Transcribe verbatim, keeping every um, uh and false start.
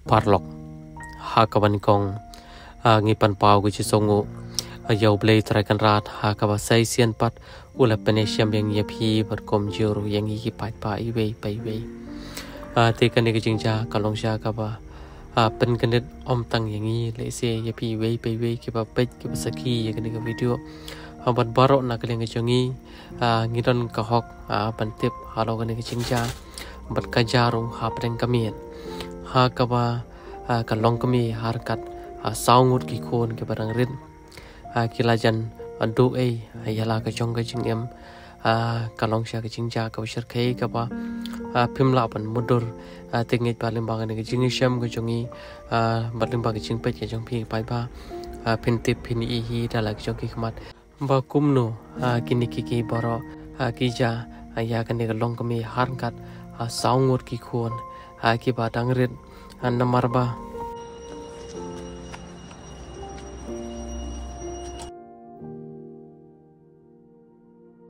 Paralok, ha kaba nyngkong, ah, ngi pynpaw ka jingsngewnguh, ah, ïa U Blei Trai Kynrad, ha kaba sa shisien pat u la pynïashem ïa ngi ïa phi bad kumjuh ruh ïa ngi ki paidbah iwei pa iwei. Ah, te kane ka jingjia ka long shisha kaba, ah, pynkyndiat ym tang ïa ngi lehse ïa phi iwei pa iwei kiba peit kiba sakhi ïa kane ka video. Ah, bad baroh na ka liang ka jong ngi, ah, ngi don ka hok, ah, ban tip halor kane ka jingjia bad ka jia ruh hapdeng ka miet, ha kaba, ah, ka longkmie ha ryngkat, ah, saw ngut ki khun kiba dang rit, ah, ki la jan, ah, duh ei, ah, ïa la ka jong ka jingim. Ah, ka long shisha ka jingjia kaba shyrkhei kaba, ah, phim lah ban mutdur. Ah, te ngeit ba lyngba kane ka jingïashem ka jong ngi, ah, bad lyngba ka jingpeit ka jong phi paidbah, ah, phin tip phin ïohi hi da la ka jong ki khmat ba kumno, ah, kine ki ki baroh, ah, ki jia, ah, ïa kane ka longkmie ha ryngkat, ah, saw ngut ki khun, ah, kiba dang rit, ah, namar ba